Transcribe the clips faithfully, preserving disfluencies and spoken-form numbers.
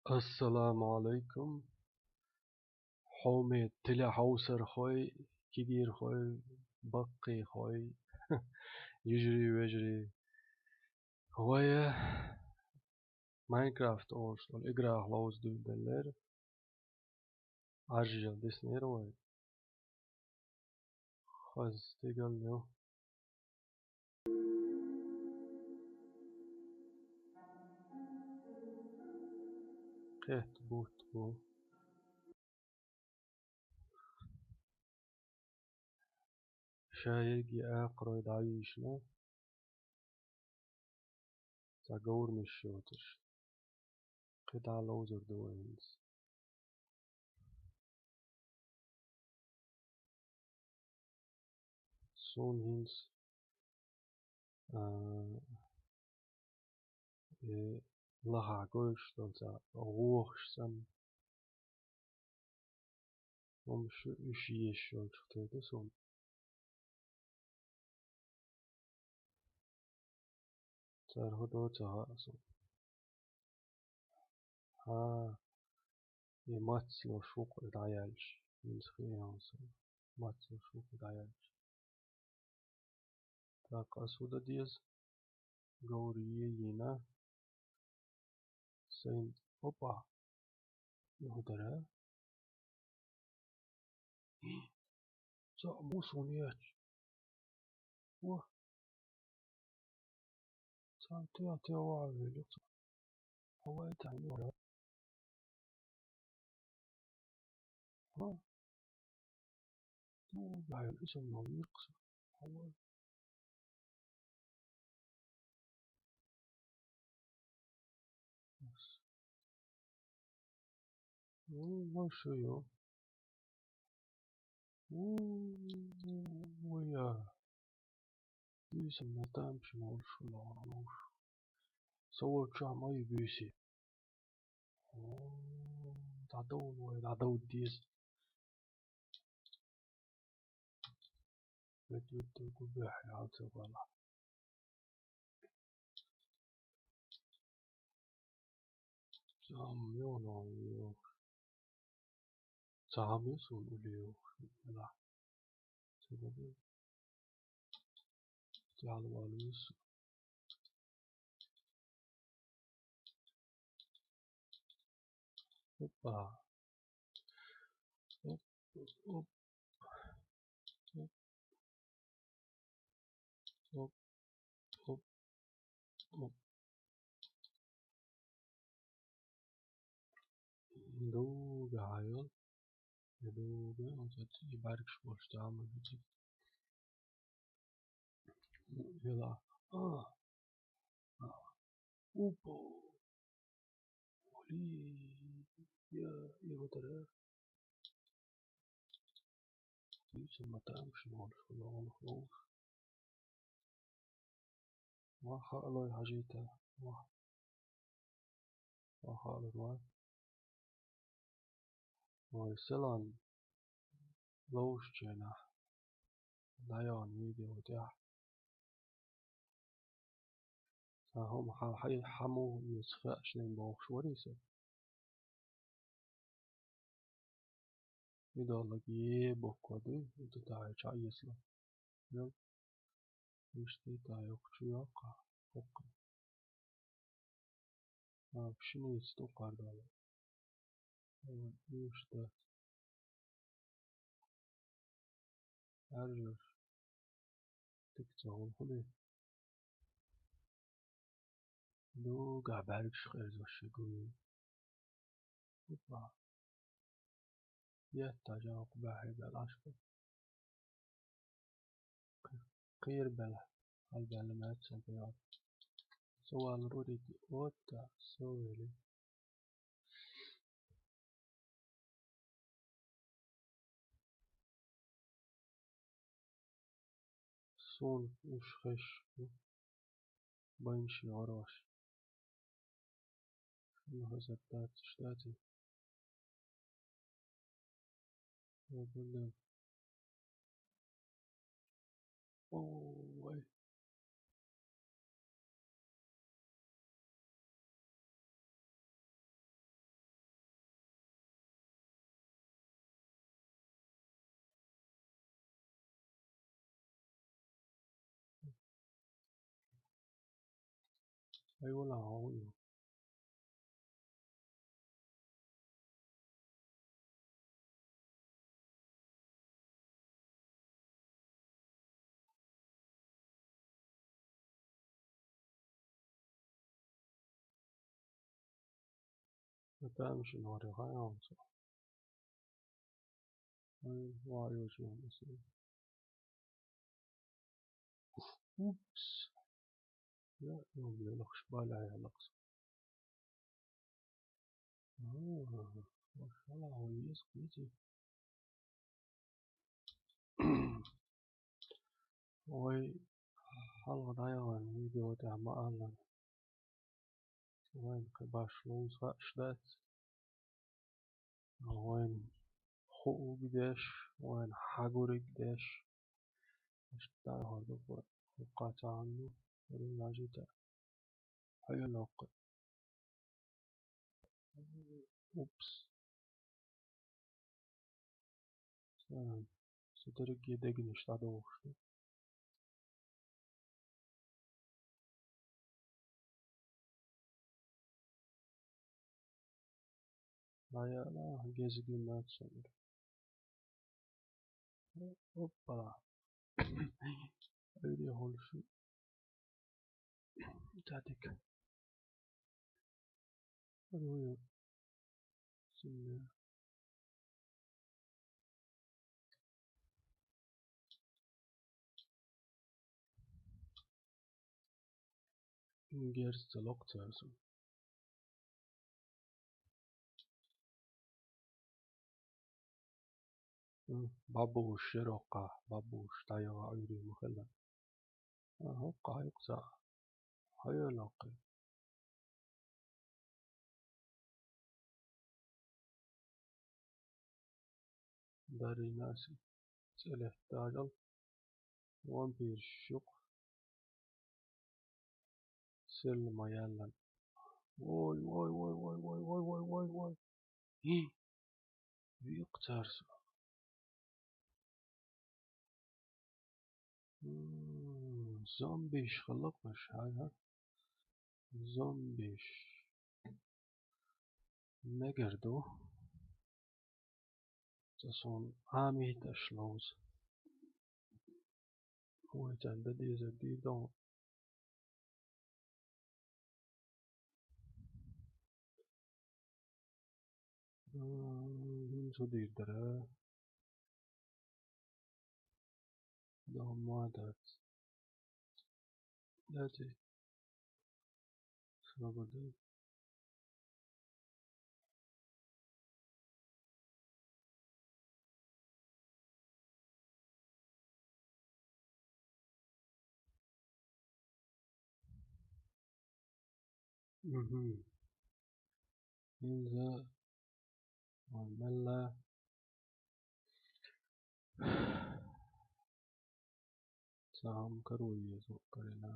Ассаламу алайкум. Хьоме телехьовсархой, кегийрхой, баккхийхой, йижарий-вежарий. Вай Майнкрафт олуш долу играх ловза дуьйладеллера. Ӏаржъяла диснера вай. Хаза стигал ю. Кхетта бутт бу. Ша ерриге акхарой дӀайийшина. Цхьа говрмаш йоцурш. КхидӀа ловзар ду вай хӀинца. Суна хӀинца, а, э, лахахь гойтуш долу цхьа гӀохаш санна. Амма шу уьш езаш йолчух тера ду суна. Цара хӀун до ца хаьа суна. Хьа, и мацло шух и дӀаяьлча, хӀинца хиъна суна. Мацло шух и дӀаяьлча. ТӀаккха ас хӀун дан деза? Говр е йина. Сайн, опа! И хӀун дара? Цхьа мус ву нечу. Во. Цхьа тӀе, тӀе вагӀа велла. Хьо вай тахьа вара. Ха? Ну, баьхьа, и со ма вийкху со. Хьо вай. Ну, вай шу ю. У, вай я. Дуьйсан ма тамашийна волуш ву лоруш. Со волчохь ма ю буьйса. О, дӀадовла вай, дӀадовла деза. Вет, вет, гу бехьа, ял ца вала. Цхьа хӀума ю, но ю. Цхьа хӀума ю суна улле ю. Ца вала. Цхьа хӀума ю суна. Опа. Оп, оп, оп. Оп. Оп, оп, оп. Дуга хьайол. Дуга, оцу и бӀаьргаш болуш тӀе ма битиг. Вела. А. А. Упа. Оли. Я, я вот это. Дийца ма тамашийна волуш, волуш, волуш. Ва хаалой хьажийта. Ва. Ва хаалор вай. Вай селан ловушченахь. ДӀайогӀун видео тӀехь. Сан хӀума хьан хьай хьан муха оьцу хеачнийн бохуш варий со? Идолаг е боккхо дуй, и ду тахьайча а ецло. Йо. Иштта тахьайоккху чу йоккха. Хоккха. А, шиница тӀукхардала. Ой, уьш дац. Аржаш. Тик ца гӀулхули. Дуга бӀаьргаш къерзош гуй. Опа. Етта жагӀу баьхьи бел ашка. Кхийра бела, хьалбаьлла маьццан тӀе. Со валлар урити отта, со вели. Суна уьш хезаш бу, байнаш йогӀур ваша. Шуна хаза дац, иш дац. Я буду. Ой. Хай вала хьо ю. Атамши нори хай онсо. Ай, ва ю чи онсо. Упс. Я, ну, блин, ах, шпаля я лакс. Аа, машалла, ой, ес кити. Ой, хьалха дӀаяхана видео тӀехь ма аьллара. Вайн кхин башха ловза хаа дац. Вайн хууг деш, вайн хьагуриг деш. Иштта дӀаяхар ду, хӀокхо цхьаъ ду, рулажита. Хьоьлоккху. Упс. Сан, са дерриге дегнаш дӀадохуш ду. Лаяла гезиги мацалур. Оппа. Айри холшу. Татик. Ой, ой, ой. Сильно. Герз ца локх царсо. М, бабуш шероккха, бабуш дӀаяха Ӏуьйре ма хилла. Аха, кхайкха ца. Хьоьла кхин. Дарина аса цӀе летта дажал. Вампирш юкъ. Сирла ма яьллан. Вой, вой, вой. Хи. Векъ царса. М, зомбиш хилла-кх уьш, хьайга. Зомбиш. Мегар ду. Цо суна Ӏамийташ ловза. Вай царна дан дезар дийр ду. ХӀинца хӀун дийр дара? Дома дац. Дац. Свобода. Мгм. ХӀинца вай мелла. Цхьа хӀума каро еза карийна.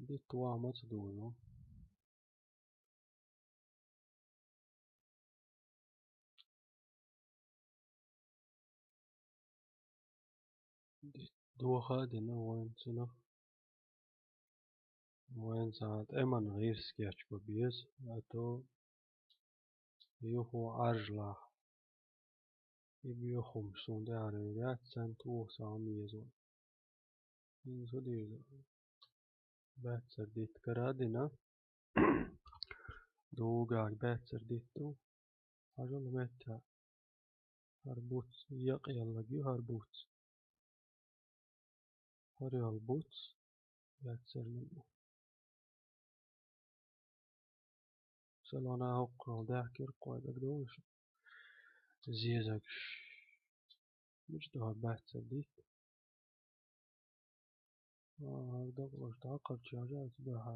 Дитт ваха маца дузу? Дитт доха а дина вайн цунах. Вайн цхьа тӀеман гӀирс кечбан беза, а то юхо Ӏаржлахь. И боьха хӀумаш суна тӀехьара ваьццан тоха сагӀа ма еза вай. ХӀинца хӀун дийр ду? Баьццара дитт кара а дина. Дугаг баьццара дитт ду. Хьажал метта. ХӀара буц, якъ яллаг ю хӀара буц. ХӀара йолу буц, баьццара ду. Салона хӀокхул даьхкира кхойдаг долуш. Зезагаш. Мича дуьхьа баьццара дитт. ХӀара дакъалаш дӀакхарча яжа аса дуьхьа.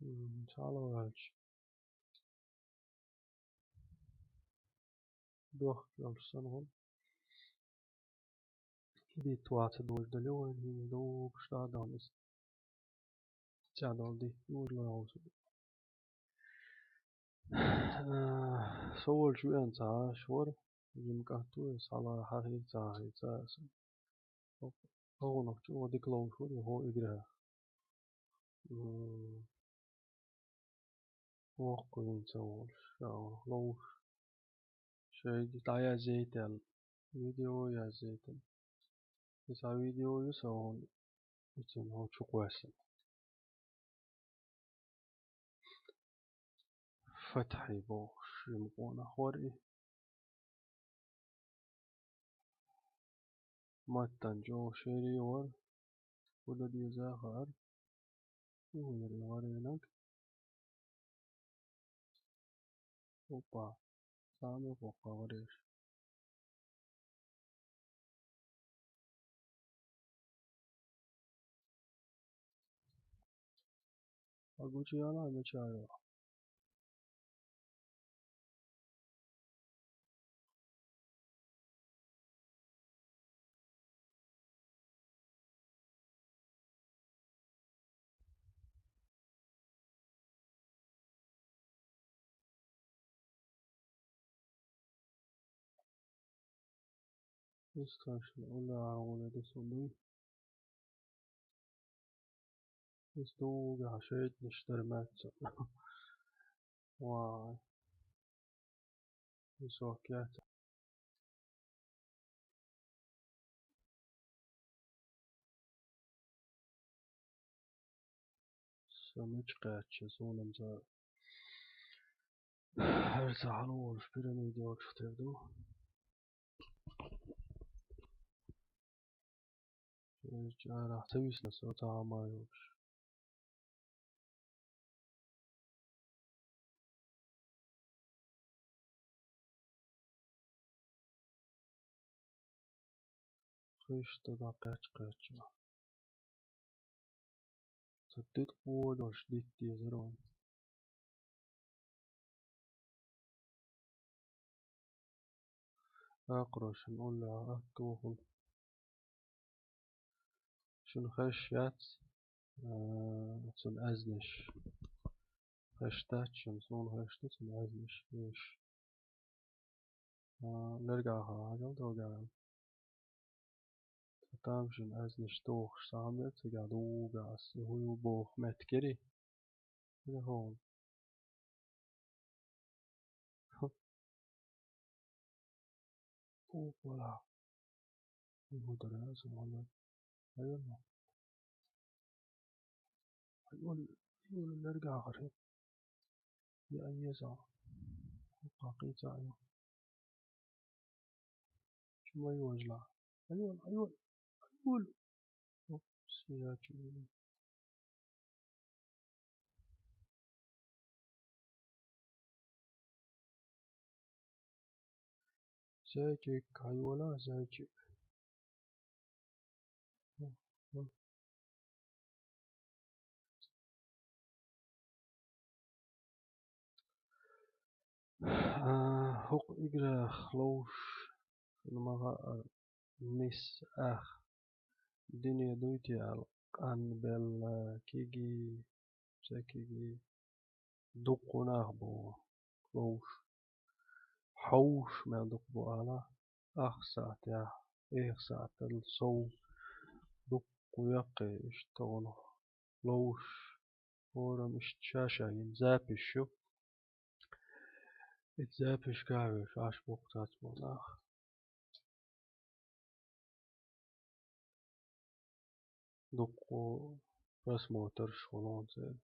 М, цхьалла ваьлча. Дохка йолуш санна хӀума. Дитта ваца дожа дале вайн, хӀинца догуш дӀа а дан иза. Ца долу дитта дожа лоьхуш. Со волчу веана ца Ӏаш вара, жима кӀант ву, схьала хьахийра ца хьахийра ца аса. ХӀокхунах чӀогӀа дика ловш вара, хӀо игра. М, воккхавина ца волуш, ша ловш. Шайга дӀаязъяйтал, видео язъяйтал. Иза видео ю со хьуна, ицун хьо чу кхоьссина. Фатхьи бохуш, жима къонах вара и. Маттан чӀогӀа шерий вара. ХӀун дан деза хаьара. ХӀун яра и варенаг? Опа. Цхьа а ма боккха вареш. Хьо гучуяла мичара йо? Иза тхаьшна уллехьара гӀоле ду со дуй. Иза дугахь шайтӀанаш дара маьццо. Вай. Иза сох кеца. Сан мича кхаьчча, суна-м ца хӀара ца хьала волуш пирамида йоцуш тера ду. Чарахь ца висна со ца хьама йолуш. Хиш ду дӀакхаьчча-кхаьчча. Ца дитта къодалш дитта дезара вайн. Акхарошна уллехь атта вохула. Шуна хезаш яц, а, цуьнан аьзнаш. Хезаш дац шуна, суна хезаш ду цуьнан аьзнаш, вешан. А, лергахьа хьажал догӀа. Цу тамашийна аьзнаш дохуш схьа хьан бер цигахь дугӀу ас, и хӀун ю боху меттиг яра и? Ира хьуна. Опа. ХӀун дара аса хьуна? Айо. Айо, айо, лергахьа хир. Я, айо, са. Хьо кхин ца айо. Чу ма йожла. Айо, айо, айо. Оп, сия чу. Зайчик, хьайола, зайчик. А, хӀокху играх ловш, шуна ма хаьара, нис ах, дуьне дуй те аьлла, къанбелла, киги, цекиги, дуккха нах бу ловш. Хьовш мел дукха бу ала, ах саьтехь, эх саьтал сов, дуккха яккхий иштта тахана ловш, хӀораммо иштта ша-ша йина запись ю. Иза запись кавеш, аш боккха цац бу нах. Дуккха просмотрш хуьлу церан.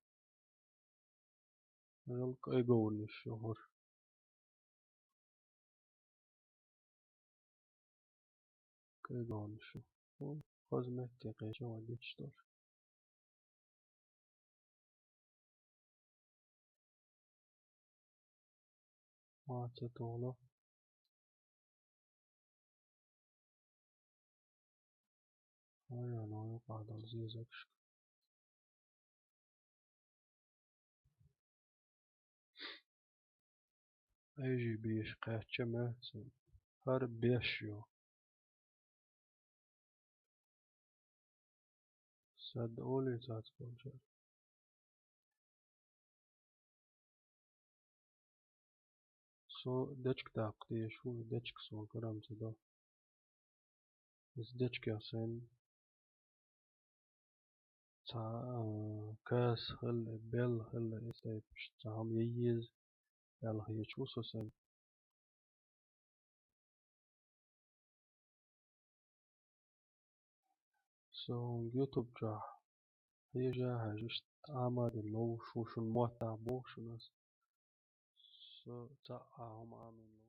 Мел кӀайн говнаш ю хӀара. КӀайн говнаш ю. Хаза метте кхеча ван дича долуш. Ма ца тухула. Ой, ой, ой, падал зезагашка. Ӏайжий беш кхаьчча ма сан. ХӀара беш ю. Сад олий цац болчар. Со дечка даккха дезаш ву, дечка сон карам ца до. Из дечка ясен. Ца, а, кас хилла, бел хилла, из тайпаш ца хӀама яй еза, аьлла хеташ ву со саг. Со YouTube чохь хьежа хьажа, иштта Ӏамадина ловш ву шуна моттахь боху шуна ас. Со цхьа а хӀума Ӏамийна